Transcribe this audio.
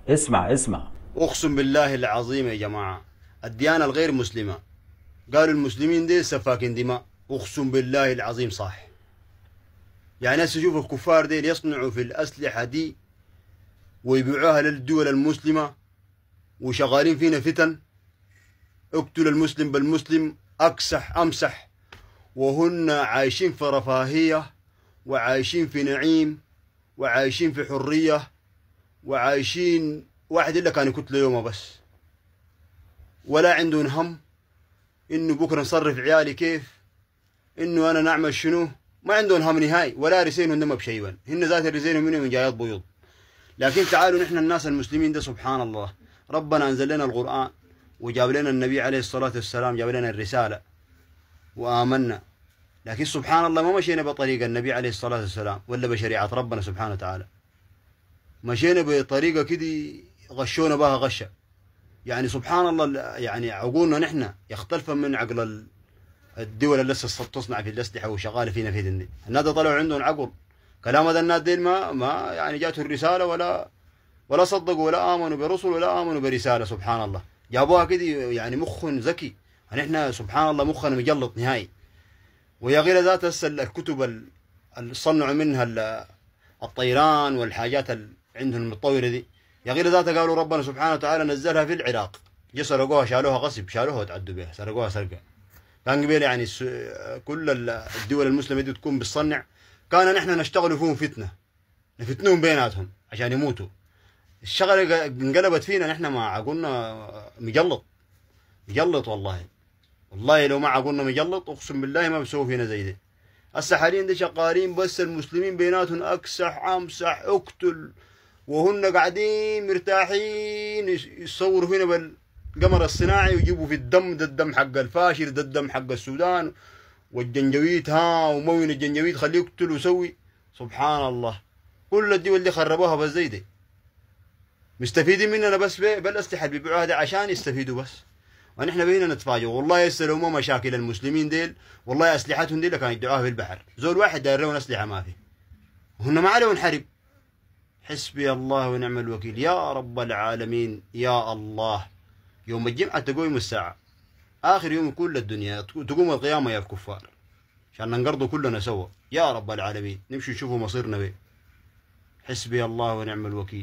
اسمع اسمع. اقسم بالله العظيم يا جماعة، الديانة الغير مسلمة قالوا المسلمين دي سفاكين دماء، اقسم بالله العظيم صح. يعني ناس تشوف الكفار دي يصنعوا في الاسلحة دي ويبيعوها للدول المسلمة وشغالين فينا فتن، اقتل المسلم بالمسلم، اكسح امسح، وهن عايشين في رفاهية وعايشين في نعيم وعايشين في حرية وعايشين، واحد الا كان يكتله يومه بس، ولا عندهم هم انه بكره نصرف عيالي كيف، انه انا نعمل شنو، ما عندهم هم نهائي، ولا رسينهم دم بشيء، هن ذات الرسين منهم جايات بيض. لكن تعالوا نحن الناس المسلمين ده سبحان الله، ربنا انزل لنا القرآن وجاب لنا النبي عليه الصلاة والسلام، جاب لنا الرسالة وآمنا، لكن سبحان الله ما مشينا بطريقة النبي عليه الصلاة والسلام ولا بشريعة ربنا سبحانه وتعالى، مشينا بطريقة كده غشونا بها غشة. يعني سبحان الله، يعني عقولنا نحن يختلف من عقل الدول اللي لسه تصنع في الأسلحة وشغالة فينا في دي. الناس طلعوا عندهم عقل، كلام هذا الناس ديل ما يعني جاته الرسالة ولا صدقوا ولا آمنوا برسل ولا آمنوا برسالة. سبحان الله جابوها كده، يعني مخ ذكي. نحن سبحان الله مخنا مجلط نهائي. ويا غير ذات هسه الكتب اللي صنعوا منها الطيران والحاجات اللي عندهم المتطورة دي، يا غير ذات قالوا ربنا سبحانه وتعالى نزلها في العراق، جي سرقوها، شالوها غصب، شالوها وتعدوا بها، سرقوها سرقة. كان قبل يعني كل الدول المسلمة دي تكون بتصنع، كان نحن نشتغل فيهم فتنة، نفتنهم بيناتهم عشان يموتوا. الشغلة انقلبت فينا نحن، ما عقولنا مجلط مجلط والله. والله لو ما عقولنا مجلط اقسم بالله ما بيسووا فينا زي دي. هسه حاليا دي شغالين بس المسلمين بيناتهم اكسح امسح اقتل، وهن قاعدين مرتاحين يصوروا فينا بالقمر الصناعي ويجيبوا في الدم، ده الدم حق الفاشر، ده الدم حق السودان والجنجويت، ها وموين الجنجويت خليه يقتل ويسوي. سبحان الله كل الدول اللي خربوها بس زي دي مستفيدين مننا بس بالاسلحة اللي بيبيعوها دي عشان يستفيدوا بس، ونحن بينا نتفاجئ. والله يسألوا ما مشاكل المسلمين ديل، والله اسلحتهم ديل كانوا يدعوها في البحر، زول واحد داير لهم اسلحة ما في، وهن ما عليهم حرب. حسبي الله ونعم الوكيل يا رب العالمين يا الله. يوم الجمعة تقوم الساعة، آخر يوم كل الدنيا تقوم القيامة يا الكفار، عشان ننقرضوا كلنا سوا يا رب العالمين، نمشي نشوفوا مصيرنا بيه. حسبي الله ونعم الوكيل.